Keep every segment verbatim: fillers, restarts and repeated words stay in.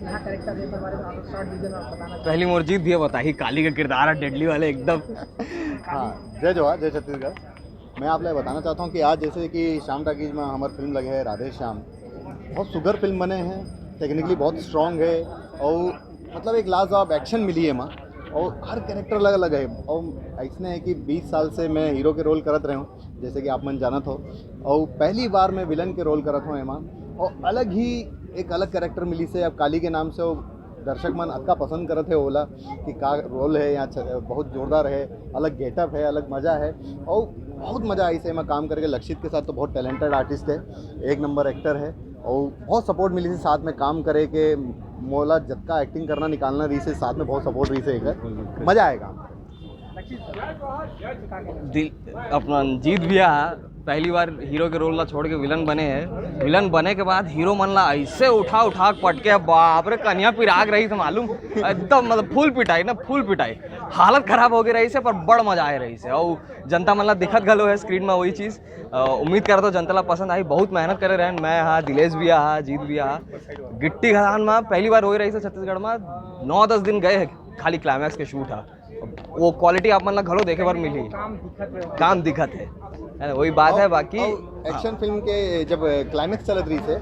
यहाँ कैरेक्टर के बारे में आप शॉर्ट डिटेल में बताना चाहेंगे? पहली मोर जीत भी बताही, काली का किरदार है डेडली वाले एकदम। हाँ, जय जोहार, जय छत्तीसगढ़। मैं आप लोग बताना चाहता हूँ कि आज जैसे कि श्याम टाकीज में हमार फिल्म लगे है राधे श्याम, बहुत सुगर फिल्म बने हैं, टेक्निकली बहुत स्ट्रांग है और मतलब एक लाजवाब एक्शन मिली है एमा। और हर कैरेक्टर अलग अलग है। और ऐसने है कि बीस साल से मैं हीरो के रोल करत रहे हूँ, जैसे कि आप मन जानत हो, और पहली बार मैं विलन के रोल करत हूँ एमा। और अलग ही एक अलग कैरेक्टर मिली से अब काली के नाम से वो दर्शक मन अतका पसंद करत है ओला कि का रोल है या छ- बहुत जोरदार है, अलग गेटअप है, अलग मजा है। और बहुत मजा आई से एमा काम करके। लक्षित के साथ तो बहुत टैलेंटेड आर्टिस्ट है, एक नंबर एक्टर है, और बहुत सपोर्ट मिली से साथ में काम करे के। मोला जतका एक्टिंग करना निकालना रही से साथ में बहुत सपोर्ट रही से एकर। मजा आएगा। लक्षित सर, का कहना? दिल अपना जीत भी आ पहली बार हीरो के रोल ला छोड़ के विलन बने हैं। विलन बने के बाद हीरो मन ला ऐसे उठा उठा के पटके, बाप रे, कनिया पिराग रही से मालूम, एकदम मतलब फुल पिटाई ना, फुल पिटाई, हालत खराब हो गई रही से, पर बड़ मजा आए रही से। और जनता मन ला दिखत घलो है स्क्रीन में वही चीज। अ, उम्मीद करता हूँ जनता ला पसंद आई। बहुत मेहनत करे रहन, मैं हा, दिलेश भी हा, जीत भी हा। गिट्टी खदान में पहली बार हो रही से छत्तीसगढ़ में, नौ दस दिन गए हैं खाली क्लाइमैक्स के शूट हा। वो क्वालिटी आप मन ला घलो देखे बर मिली, काम दिखत रहे हो। काम दिखत है, है ना? वही बात है। बाकी और एक्शन फिल्म के जब क्लाइमैक्स चलत रही से,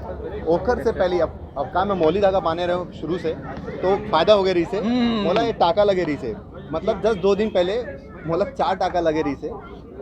ओकर से पहले अब अब का मैं मोली धागा बांधे रहे हूँ शुरू से, तो फायदा हो गया रही से। हम्म। मोला ये टाका लगे रही से, मतलब जस्ट दो दिन पहले मोला चार टाका लगे रही से।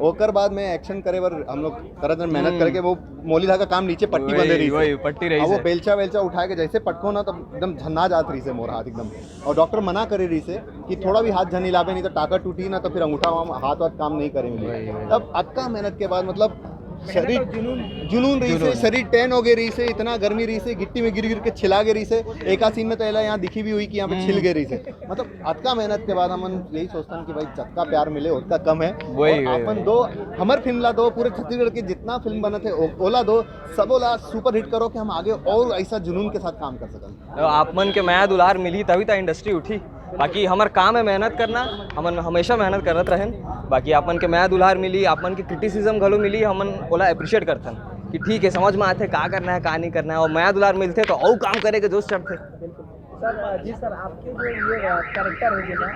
ओकर बाद मैं एक्शन करे बर हम लोग करत रहे, मेहनत हम्म। करके वो मोली धागा काम नीचे पट्टी वही, बंधे रही वही, से। पट्टी रही अब वो से। बेलचा वेलचा उठा के जैसे पटको ना, तब एकदम झन्ना जात रही से मोर हाथ एकदम। और डॉक्टर मना करे रही से कि थोड़ा भी हाथ झन हिलाबे, नहीं तो टाका टूटी ना, तो फिर अंगूठा वहाँ हाथ वाथ काम नहीं करे मिले। वही, वही। तब अतका मेहनत के बाद मतलब शरीर जुनून। जुनून रही से, जुनून। शरीर टैन हो गई रही से, इतना गर्मी रही से, गिट्टी में गिर गिर के छिला गई रही से। एक आध सीन में तो ऐला यहाँ दिखी भी हुई कि यहाँ पे छिल गई रही से। मतलब अतका मेहनत के बाद हमन यही सोचतन कि भाई जतका प्यार मिले उतना कम है। वही, और वही, अपन वही। दो, हमर फिल्म ला दो, पूरे छत्तीसगढ़ की जितना फिल्म बनत है ओ-, ओला दो, सबोला सुपर हिट करो कि हम आगे और ऐसा जुनून के साथ काम कर सकन। तो आप मन के मया दुलार मिली तभी तो इंडस्ट्री उठी। बाकी हमर काम है मेहनत करना, हमन हमेशा मेहनत करत रहन। बाकी आप मन के मया दुलार मिली, आप मन के क्रिटिसिज्म घलो मिली, हमन ओला अप्रिशिएट करथन कि ठीक है, समझ में आथे का करना है, का नहीं करना है, और मया दुलार मिलथे तो और काम करे के जोश चढ़थे। सर, जी सर, आपके जो ये कैरेक्टर है, जैसा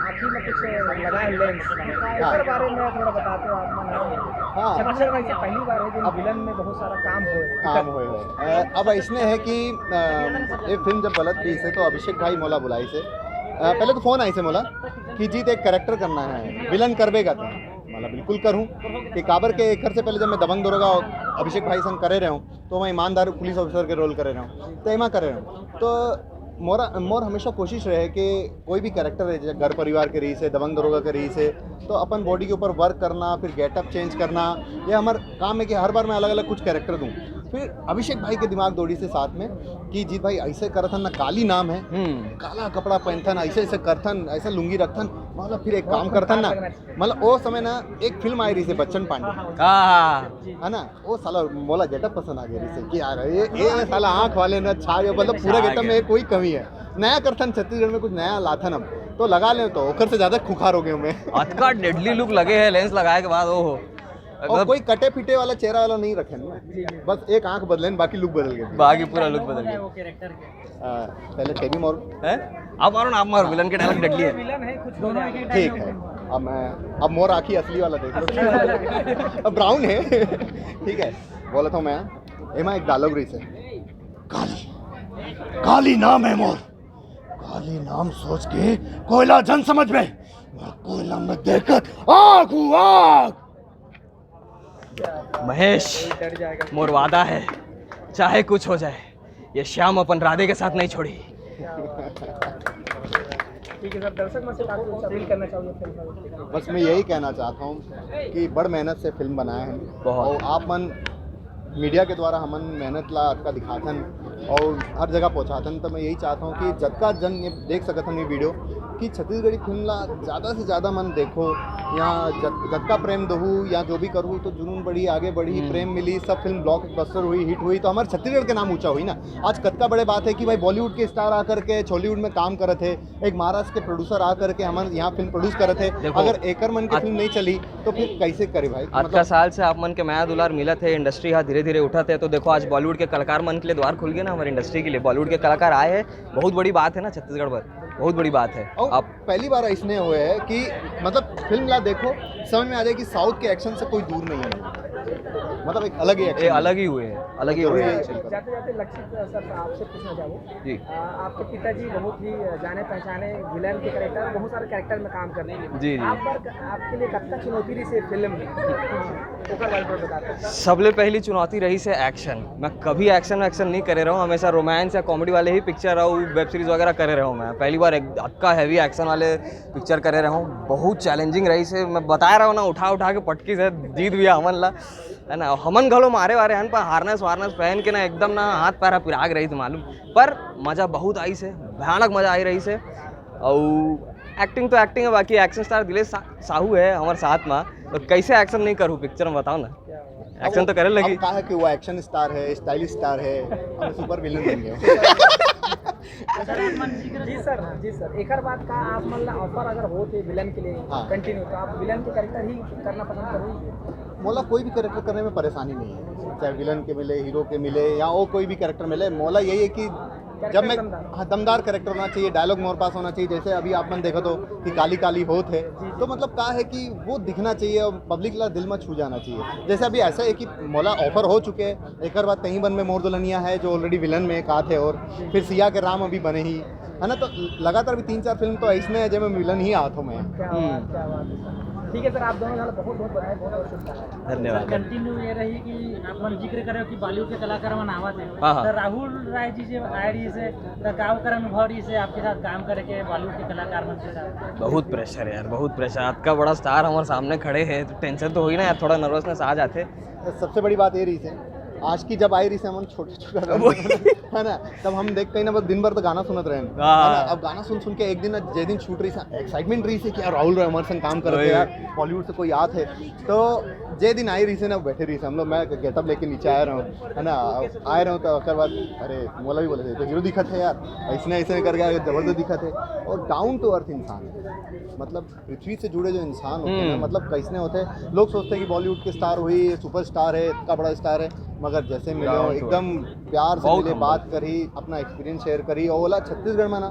आँखी में कुछ लगा है लेंस, इसके बारे में थोड़ा बताते हो आप मन? हाँ। छत्तीसगढ़ में ऐसे पहली बार है जो विलन में बहुत सारा काम हो। काम होए हो। अ, अब इसने है कि अ, ये फिल्म जब बलत रही से तो अभिषेक भाई मोला बुलाई से, अ, पहले तो फोन आई से मोला कि जीत एक कैरेक्टर करना है, विलन करबे का था। मतलब बिल्कुल करूँ कि काबर के एक घर से पहले जब मैं दबंग दरोगा अभिषेक भाई संग करे रहे हूँ, तो मैं ईमानदार पुलिस ऑफिसर के रोल करे रहे हूँ, तो एमा करे रहे हूँ। तो मोरा मोर हमेशा कोशिश रहे कि कोई भी कैरेक्टर है, जैसे घर परिवार के रही से, दबंग दरोगा के रही से, तो अपन बॉडी के ऊपर वर्क करना, फिर गेटअप चेंज करना, ये हमार काम है कि हर बार मैं अलग अलग कुछ कैरेक्टर दूँ। फिर अभिषेक भाई के दिमाग दौड़ी से साथ में कि जीत भाई ऐसे करथन ना, काली नाम है, हम्म। काला कपड़ा पहनथन, ऐसे ऐसे करथन, ऐसा लुंगी रखथन, मतलब फिर एक काम करथन ना, मतलब वो समय ना एक फिल्म आई रही थी बच्चन पांडे, हाँ। है ना, वो साला मोला गेटअप पसंद आ गया रही से कि यार ये ये साला आंख वाले ना छा गए, मतलब पूरा गेटअप में कोई कमी है, नया करथन छत्तीसगढ़ में कुछ नया लाथन हम तो लगा ले, तो ओकर से ज्यादा खुखार हो गए मैं। अतका डेडली लुक लगे है लेंस लगाए के बाद, ओहो। और कोई कटे पिटे वाला चेहरा वाला नहीं रखे ना, बस एक आंख बदले न, बाकी लुक बदल गए। बाकी पूरा लुक बदल गया। वो कैरेक्टर के आ, पहले टेबी मोर है? आप मारो ना, आप मारो, विलन के डायलॉग डेडली है। विलन है, कुछ दोनों एक ठीक है। अब मैं अब मोर आँखी असली वाला देख लो। अब ब्राउन है। ठीक है, बोला था मैं, एमा एक डायलॉग रही से, काली, काली नाम है मोर, काली नाम सोच के कोयला जन समझ में, मैं कोयला में देखकर आग हूँ, आग। महेश, मोर वादा है, चाहे कुछ हो जाए, ये श्याम अपन राधे के साथ नहीं छोड़ी। ठीक है सर, दर्शक मन से आप कुछ अपील करना चाहोगे फिल्म में? बस मैं यही कहना चाहता हूँ कि बड़ मेहनत से फिल्म बनाए हैं बहुत। और आप मन मीडिया के द्वारा हमन मेहनत ला अतका दिखाथन और हर जगह पहुँचाथन, तो मैं यही चाहता हूँ कि जतका जन ये देख सकत हन ये वीडियो, कि छत्तीसगढ़ी फिल्म ला ज्यादा से ज्यादा मन देखो, यहाँ जत-, जतका प्रेम दहू या जो भी करू तो जुनून बढ़ी, आगे बढ़ी, हम्म। प्रेम मिली, सब फिल्म ब्लॉकबस्टर हुई, हिट हुई तो हमारे छत्तीसगढ़ के नाम ऊंचा हुई ना। आज कतका बड़े बात है कि भाई बॉलीवुड के स्टार आकर के छॉलीवुड में काम करत है, एक महाराष्ट्र के प्रोड्यूसर आकर के हमारे यहाँ फिल्म प्रोड्यूस करत है। देखो, अगर एकर मन के आज फिल्म नहीं चली तो फिर कैसे करे भाई? अतका साल से आप मन के मया दुलार मिलत है, इंडस्ट्री हा धीरे धीरे उठत है, तो देखो आज बॉलीवुड के कलाकार मन के लिए द्वार खुल गए ना हमारे इंडस्ट्री के लिए। बॉलीवुड के कलाकार आए हैं, बहुत बड़ी बात है ना छत्तीसगढ़ पर, बहुत बड़ी बात है। और आप पहली बार इसने हुए है कि मतलब फिल्म ला देखो, समझ में आ जाए कि साउथ के एक्शन से कोई दूर नहीं है, मतलब एक अलग ही ये एक्शन। अलग ही हुए हैं, अलग ही हुए हैं। एक्शन। जाते जाते लक्षित सर, आपसे पूछना चाहूँ, जी। आ, आपके पिताजी बहुत ही जाने पहचाने विलन के कैरेक्टर, बहुत सारे कैरेक्टर में काम करते हैं। जी, जी। आप पर, आपके लिए कतका चुनौती रही से फिल्म ओकर बारे में बताते हैं। सबले पहली चुनौती रही से एक्शन। मैं कभी एक्शन वैक्शन नहीं करे रहा हूँ, हमेशा रोमांस या कॉमेडी वाले ही पिक्चर और वेब सीरीज वगैरह करे रहा हूँ। मैं पहली बार एक अतका हैवी एक्शन वाले पिक्चर करे रहा हूँ, बहुत चैलेंजिंग रही से। मैं बता रहा हूँ ना, उठा उठा के पटकी से जीत भी हमन ला, है ना। हमन घलो मारे वारे हन, पर हार्नेस वार्नेस पहन के ना एकदम ना हाथ पैर पिराग रही थी मालूम, पर मज़ा बहुत आई से, भयानक मज़ा आई रही से। और एक्टिंग तो एक्टिंग है, बाकी एक्शन स्टार दिलेश सा-, साहू है हमारे साथ में, तो कैसे एक्शन नहीं करूँ पिक्चर में, बताओ ना। एक्शन तो करे लगी। अब कहा कि वो एक्शन स्टार है, स्टाइलिश स्टार है, हम सुपर विलन बन गए। जी सर, जी सर, एकर बाद का आप मन ला ऑफर अगर होत हे विलन के लिए हाँ। कंटिन्यू, तो आप विलन के कैरेक्टर ही करना पसंद करोगे? मोला कोई भी कैरेक्टर करने में परेशानी नहीं है, चाहे विलन के मिले, हीरो के मिले या वो कोई भी कैरेक्टर मिले। मोला यही है कि जब मैं दमदार। हाँ, दमदार कैरेक्टर होना चाहिए, डायलॉग मोर पास होना चाहिए। जैसे अभी आप मन देखो तो कि काली काली होत है, तो मतलब का है कि वो दिखना चाहिए और पब्लिक ला दिल में छू जाना चाहिए। जैसे अभी ऐसा है कि मोला ऑफर हो चुके हैं, एक बार तहीं बन में मोर दुल्हनिया है जो ऑलरेडी विलन में एक आध है, और फिर सिया के राम अभी बने ही है ना, तो लगातार भी तीन चार फिल्म तो ऐसने है जेमे विलन ही आत हो मैं। क्या बात, क्या बात है सर। ठीक है सर, आप दोनों ला बहुत बहुत बधाई, बहुत बहुत शुभकामनाएं। धन्यवाद। कंटिन्यू ये रही कि आप मन जिक्र करे हो कि बॉलीवुड के कलाकार मन आवत है, हाँ, हाँ। तो राहुल राय जी जे आए रही से, तो का ओकर अनुभव रही से आपके साथ काम करके बॉलीवुड के कलाकार मन के साथ? बहुत प्रेशर है यार, बहुत प्रेशर। अतका बड़ा स्टार हमारे सामने खड़े हैं तो टेंशन तो होही ना यार, थोड़ा नर्वसनेस आ जाते। सबसे बड़ी बात ये रही से, आज की जब आई रही से हम छोटे छोटे रहे, है ना, तब हम देख कहीं ना बस दिन भर तो गाना सुनत रहे हैं, हाँ। है ना? अब गाना सुन सुन के एक दिन ना, जे दिन छूट रही से, एक्साइटमेंट रही से कि यार राहुल राय हमारे संग काम करते वही। हैं यार, बॉलीवुड से कोई आत है। तो जे दिन आई रही से ना, बैठे रही से हम लोग, मैं गेटअप लेके नीचे आया रहा हूँ, है ना, आए रहा हूँ तो ओकर बाद अरे मोला भी बोले थे तो हीरो दिखत है यार, ऐसने ऐसने करके आगे जबरदस्त दिखत है। और डाउन टू अर्थ इंसान है, मतलब पृथ्वी से जुड़े जो इंसान होते हैं ना, हम्म। मतलब कैसने होते हैं। लोग सोचते हैं कि बॉलीवुड के स्टार हुई, सुपरस्टार है, इतना बड़ा स्टार है, मगर जैसे मिले हो Down to एकदम प्यार से बहुत मिले, humble। बात करी, अपना एक्सपीरियंस शेयर करी, और बोला छत्तीसगढ़ में ना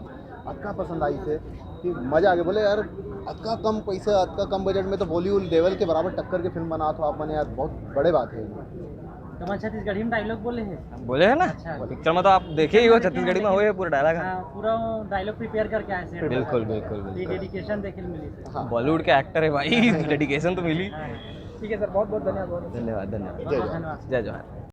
अतका पसंद आई से कि मजा आ गया। बोले यार अतका कम पैसा, अतका कम बजट में तो बॉलीवुड लेवल के बराबर टक्कर के फिल्म बनात हो आप मन यार, बहुत बड़े बात है। तो मैं छत्तीसगढ़ी में डायलॉग बोले हैं। बोले है ना, अच्छा। पिक्चर में तो आप देखे ही हो, छत्तीसगढ़ी में हुए पूरा डायलॉग। हाँ, पूरा डायलॉग प्रिपेयर करके आए से। बिल्कुल, बिल्कुल, बिल्कुल। डेडिकेशन देखे मिली से। हाँ। बॉलीवुड के एक्टर है भाई, डेडिकेशन तो मिली। हाँ। ठीक है सर, बहुत बहुत धन्यवाद। धन्यवाद, धन्यवाद। जय जवान। धन्यवाद। जय जवान।